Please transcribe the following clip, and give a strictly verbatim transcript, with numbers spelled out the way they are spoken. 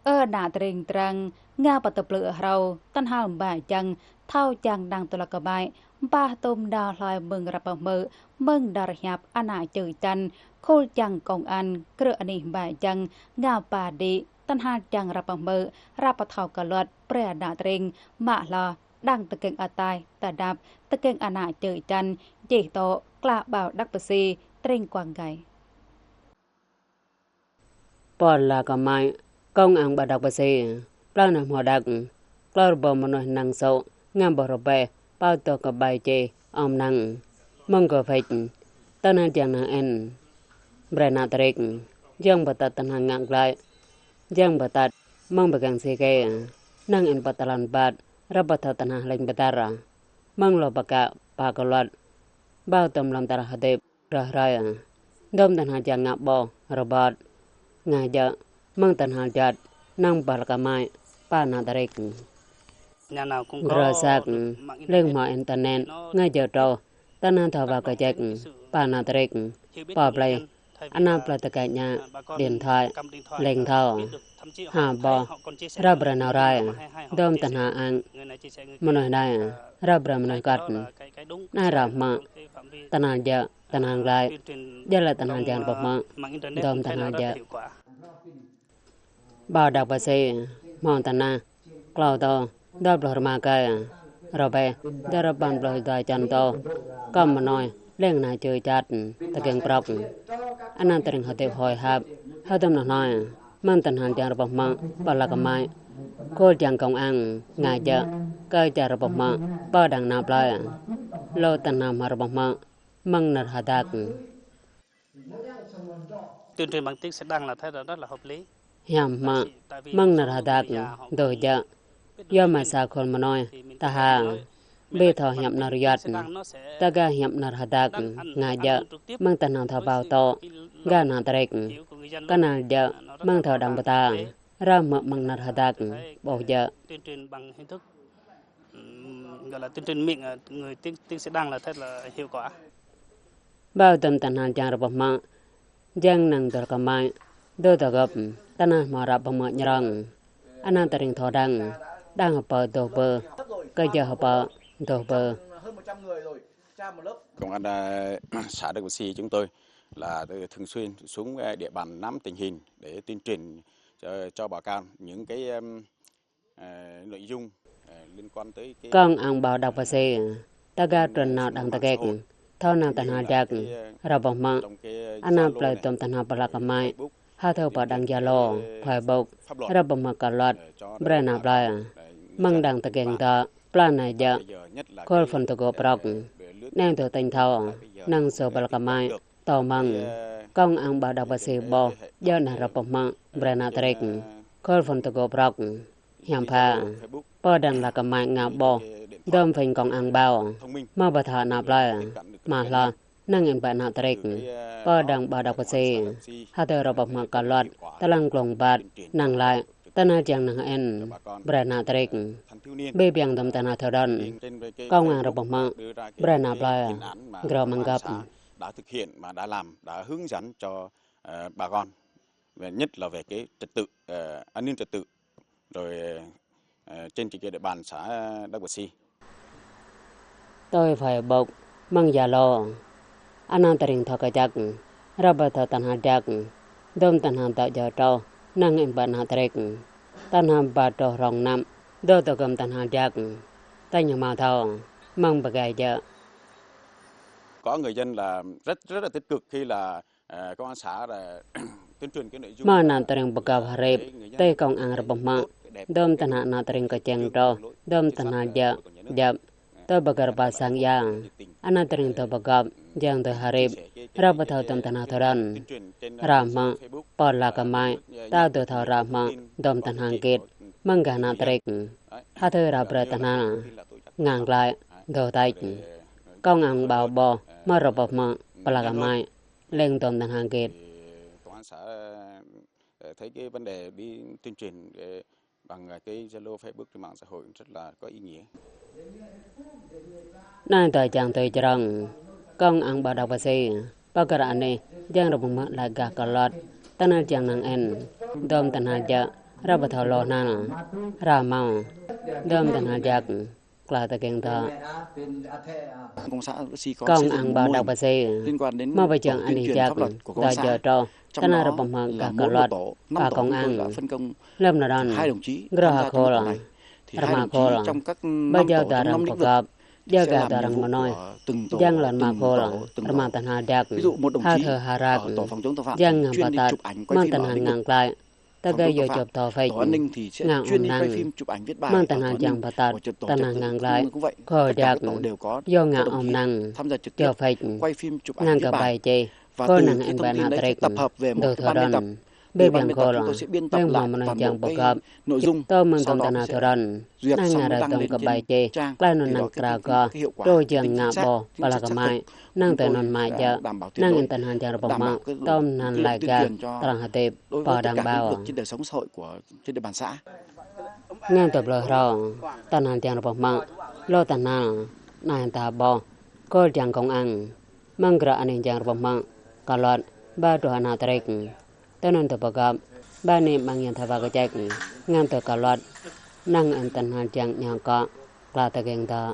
Ơ ană tring Trang, ngă pơtơplư hrâo, tơhnal ba jăng, thâo čang năng tơlơi kơmai, mpah tôm nao hloi mơ̆ng rơpơhmư̆, mơ̆ng dar hiăp ană čư̆ čan, khul čang kông an, krư̆ anih ba jăng, ngă pa đĭ, tơhnal čang rơpơhmư̆, rơpơthâo kơ luật, pre ană tring, mă hloh, đang tơkeng ataih, tơdăp, tơkeng ană čư̆ čan, čih tŏ, kla ƀâo đăk pơsi, tring kuang gai. Pô la kơmai, kông ang ƀa đăk pơsi, plơi nao hmâo đăk, klor ƀâo mơnuih năng sô̆, ngă ƀôh rơbeh, pao tŏ kơ bai čih, ôm năng, mơ̆ng kơ phĕč, tơnah jang năng en, bre ană trik, jang pơtăt tơnah ngă glăi, jang pơtăt, mơ̆ng pơgang si kê, năng en pơtơlan bat, rơpơthâo tơnah lĕng pơtăr, mơ̆ng lŏ pơkă, pa kơ luật, ƀâo tơm lŏm tơlơi hơdip, rơh rơi, dôm tơhnal jang ngă ƀôh, rơbat, ngă jơ̆, mơ̆ng tơhnal jăt, năng pơla kơmai, pa ană trik. Rơsăk, lĕng hmâo internet, ngă jơ̆ truh, tơnah thâo ƀâo kơjăk, pa ană trik, pô plih, ană plơi tơkai ñă, điện thoại, lĕng thâo, ha ƀôh, ră brơi nao rai, dôm tơhnal ang, mơnuih anai, ră brơi mơnuih kăt, anai ră hmă, tơhnal jă̆, tơhnal glăi, jă̆ lĕ tơhnal jang rơpơhmư̆, dôm tơhnal jă̆. Ƀâo đăk pơsi, hmâo tơnah, klâo tŏ, dua pluh rơma kơi, rơbeh, dua rơpăn pluh dua čan tŏ, kơ mơnuih, lĕng ană čư̆ čat, tơkeng prŏk. Ană tring hơdip hôi hap, hơdôm nao hnoi, mơ̆ng tơhnal jang rơpơhmư̆, pơla kơmai, khul čang kông ang, ngă jơ̆, kơ čar rơpơhmư̆, pơdang ană plơi. Lu tơhnal hmâo rơpơhmư̆, mơ̆ng nơ̆r hơdăk. Tuyên truyền bằng tiếng sẽ đăng là thấy là rất là hợp lý. Hiam hmă, mơ̆ng nơ̆r hơdăk, dŏ jă̆. Yua mă sa khul mơnuih, tơha, ƀu thâo hiăp nơ̆r yuăt, tơgah hiăp nơ̆r hơdăk, ngă jơ̆, mơ̆ng tơhnal thâo ƀâo tŏ, gah ană trik, kơnăl jơ̆, mơ̆ng thâo đang pơtă, ră hmư̆ mơ̆ng nơ̆r hơdăk, ƀuh jơ̆. Tuyên truyền bằng hình thức, ừm, gọi là tuyên truyền miệng, ờ, người tiếng, tiếng sẽ đăng là thấy là hiệu quả. Ƀâo dôm tơhnal jang rơpơhmư̆, jang năng dŏ kơmai, dŏ tơgŭp, tơnah hmâo ră pơhmư̆ ñrŏng. Ană tring thâo đang, đang hơpă dŏ bơ, kơ jơ̆ hơpă dŏ bơ. Công an, à, xã Đắk Pơ Si chúng tôi là thường xuyên xuống, à, địa bàn nắm tình hình để tuyên truyền cho, cho bà con những cái, ừm, Kông ang ƀâo đăk pơsi, tơgah trŭn nao đang tơkek, thâo năng tơhnal jăk, rơpơhmư̆, ană plơi dôm tơhnal pơla kơmai, ha thâo pơ đang Zalo, Facebook, rơpơhmư̆ kơ luật, brơi ană plơi, mơ̆ng đang tơkeng tŏ, pla anai jăk, khul phŭn tơgŭ prŏk, năng dŏ tañ thâo, năng sô pơla kơmai, tŏ mơ̆ng, kông ang ƀâo đăk pơsi ƀôh, jơ̆ anai rơpơhmư̆, brơi ană trik, khul phŭn tơgŭ prŏk. Hiam pha, pơdang la kơmai ngă ƀôh, dôm phing kông ang ƀâo, mă pơthâo ană plơi, mă hloh, năng in ƀă ană trik, pơdang ƀâo đăk pơsi, ha tơ rơpơhmư̆ kơ luật, tơlang glông bat, năng laĭ, tơhnal jang năng in, brơi ană trik, ƀu biang dôm tơhnal thâo đon, kông ang rơpơhmư̆, brơi ană plơi, grô mơ̆ng găp. Đã thực hiện mà đã làm, đã hướng dẫn cho, ờ, bà con, về, nhất là về cái trật tự, ờ, an ninh trật tự. Rồi, ờ, trên, trên địa bàn xã Đắk Pơ Si. Tui Facebook, mơ̆ng Zalo. Ană tring thâo kơjăk, rơpơ thâo tơhnal jăk, dôm tơhnal dŏ jao trôh, năng in ƀă ană trik. Tơhnal ba trôh rong năm, dŏ tơgŭm tơhnal jăk. Tañ hmâo thâo, mơ̆ng pơgai jơ̆. Có người dân là rất, rất là tích cực khi là Mơ̆ ană tring pơgop hơrip, tui kông ang rơpơhmư̆, dôm tơhnal ană tring kơčeng trôh, dôm tơhnal jăk, jăp, tui pơgop pơsang ia, ană tring tui pơgop, jang tui hơrip, ră pơthâo dôm tơhnal thâo đon. Ră hmư̆, pô la kơmai, ta tui thâo ră hmư̆, dôm tơhnal hơgĕt, mơ̆ng gah ană tring. Hơdơi ră brơi tơhnal, ngă glăi, dŏ tač. Kông ang ƀâo ƀôh, mơ̆ rơpơhmư̆, pô la kơmai, lêng dôm tơhnal hơgĕt. Công an xã, ờ, thấy cái vấn đề đi tuyên truyền, ờ, bằng cái Zalo, Facebook trên mạng xã hội rất là có ý nghĩa. Anai tơlơi jang tui jrong, kông ang ƀâo đăk pơsi, pơkra anih, jang rơpơhmư̆ laĭ gah kơ luật, tơhnal jang năng in, dôm tơhnal jăk, Ră pơthâo lŏ hnal, ră mâo, dơ̆m tơhnal jak, kla tơkeng tơ. Kông ang ba đak ba si, mă ba jang anih jak, ta jơ trô, tơnah rơpơmă gah kơ luăt, ba kông ang. Lơm nơđon, grơ ha khul, rơma khul, ba jao ta răng pơgăp, jao gah ta răng mơnuih, jang lŏn mă khul, rơma tơhnal jak, ha thơ ha rak, jang ngă pơtăt, mơ̆ng tơhnal ngă klai, ta gah yua čŏp thâo phĭč, ngă ôm năng. Mơ̆ng tơhnal jang pơtăt, tơhnal ngă klai, khul jak, yua ngă ôm năng, čŏp phĭč, năng kơ ƀai čih, khul năng in ba na trek, dŏ thâo đon. Bê biang khul, bê mơ̆ng mơnuih jang pơgăp, tơ mơ̆ng dŏng tơhnal thâo đon, năng ngă ră dŏng kơ ƀai čih, klai anŭn năng kra gah, trô jang ngă ƀôh, pơlah kơ mai, năng tơ anŭn mai jă, năng in tơhnal jang rơpơmă, tơm năng lai gah, tơlăng hơdip, pơđang ƀâo. Ngăn tơ blơi hrŏ, tơhnal jang rơpơmă, lŏ tơhnal, nai ta ƀôh, khul jang kông ang, mơ̆ng gră anih jang rơpơmă, kơ luăt, ba truh ană trek. Tơ anŭn tơ pơgăp, ba ni mơ̆ng yang tha ba kơček, ngăn tơ kơ luăt, năng in tơhnal jang ñă kơ, kla tơkeng tơ.